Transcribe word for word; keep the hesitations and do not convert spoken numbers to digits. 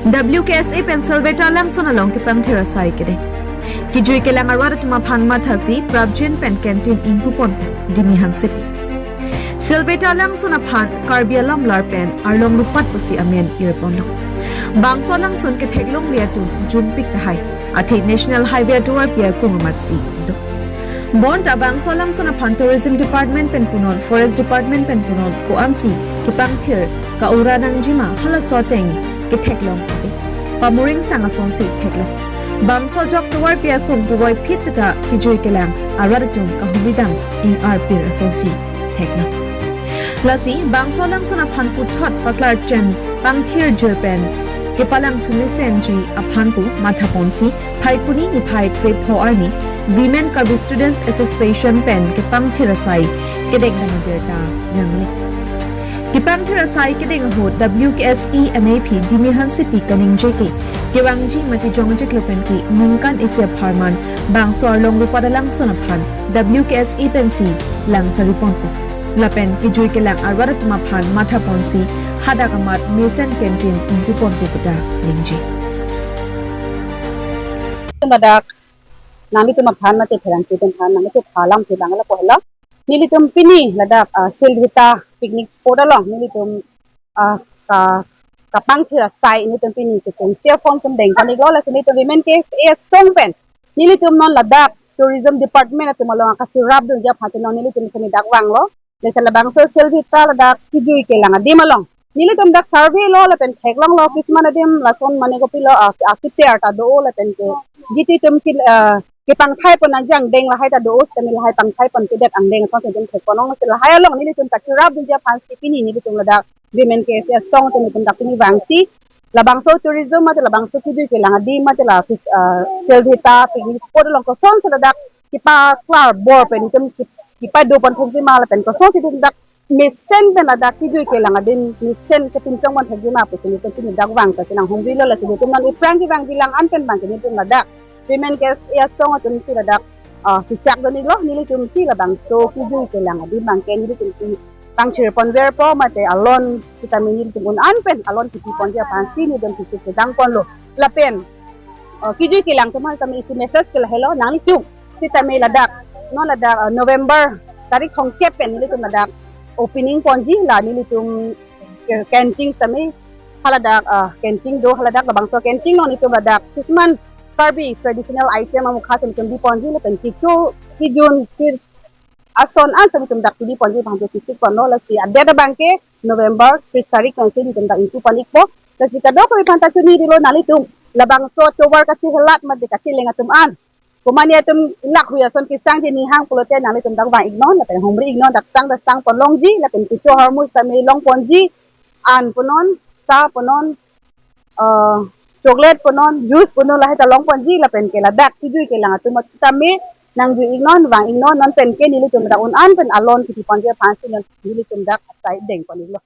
W K S A pen Silveta Langson along kepangthir asai kedeng. Kijui kelang arat atum aphan mathasi prapjin pen canteen ingpupon Dimi Hansepi. Silveta Langson aphan Karbi Alamlar pen Arlong Rupat pusi amen irponlo. Bangso Langson ketheklongle atum jungpik tahai. Athe National Highway atovarpi akung amatsi do. Bonta bangso Langson aphan Tourism Department pen punon, Forest Department pen punon, ko-ansi kepangthir ka-ura nangjima halaso ateng ketheklong ave. Pamuring sang asonsi theklong. Bangso ajok tovarpi akung puvoiphit seta kijui kelang arat atum kahumidang ing-arpir asonsi theklong. Lasi bangso Langson aphan puthot paklarchen pangthirjir pen kepalangthu mesenji aphan pu mathaponsi Phaikuni niphai krepho arni Women Karbi Students Association pen kepangthir asai kedengdam abirta nangle. Kepangthir asai kedeng ahut W K S A M A P Dimi Hansepi kaningje ke kevangji mate jongje klo pen ke ningkan isi apharman bangso Arlong Rupat Langson aphan W K S A pensi lang chariponpo. Lapen kijui kelang arat atum aphan mathaponsi hadak amat mesen canteen ingpuponpo puta ningje. Ladak nanglitum aphan mate pherangke atum aphan nanglitum aphan alam si bang lapu helo. Nelitum pini ladak, ah, Silveta picnic spot along nelitum, ah, ka kapangthir asai nelitum pini kechengsi aphong atum dengpon-iklo, lasi nelitum Women K S A asong pen nelitum non ladak Tourism Department atum along kachirapdunji aphan non nelitum sini dak vanglo. Lasi labangso Silveta ladak kijui kelang adim along nelitum dak survey lo lapen theklonglo, kisuman adim lason mane kopilo, ah, ah, keter ta do lapen ke giti atum ke, ah, kepangthaipon nangji angdeng lahai ta do, kami lahai pangthaipon kedet angdeng ason atum thekponlong, lasi lahai along nelitum kachirapdunji aphansi pini nelitum ladak Women K S A asong atum nelitum dak pini vangsi labangso tourism mate labangso kijui kelang adim mate la, ah, Silveta picnic spot along kosonsi ladak kepaklar bor pen itum ki- kepadoponthekji ma lapen kosonsi itum dak mesen pen ladak kijui kelang adim mesen kepinchongponthekji ma pusi nelitum pini dak vang ta chenang humrilo, lasi nelitum non iphrang kevang bilang an pen bang ke nelitum ladak Women K S A asong atumsi ladak, ah, chechakdun-iklo, nelitumsi labangso kijui kelang adim bang ke nelitumsi pangchirponverpo mate alon sitame nelitum un-an pen alon kipiponji aphansi nelitum kisi kedengponlo. Lapen, ah, kijui kelang atum aphan tame isi message ke lahelo, nanglitum sitame ladak, non ladak, ah, November tarik thomkep pen nelitum ladak opening ponji, la nelitum, eh, canteen sitame haladak, ah, canteen do, haladak labangso canteen along nelitum ladak kisuman Karbi traditional item amukha sitame nelitum biponji lapen kecho, kejun, kir ason an sitame nelitum dak kebiponji aphan kisik ponlo, lasi adet abang ke November tris tarik pensi nelitum dak ingpupon-ikpo. Lasi kadokave aphan ta chonidilo, nanglitum labangso tovar kachehelat mate kacheleng atum an, komatne atum lak hui ason kesang, je ning hang pulote nanglitum dak vang-iknon lapen humri-iknon, dak sang dak sangponlongji lapen kecho ahormu sitame longponji, an punon, sa punon, ah, chocolate punon, juice punon, lahai ta longponji lapen ke ladak kijui kelang atum sitame nangjui-iknon, vang-iknon, non pen ke nelitum dak un-an pen alon kipiponji aphansi non nelitum dak asai dengpon-iklo.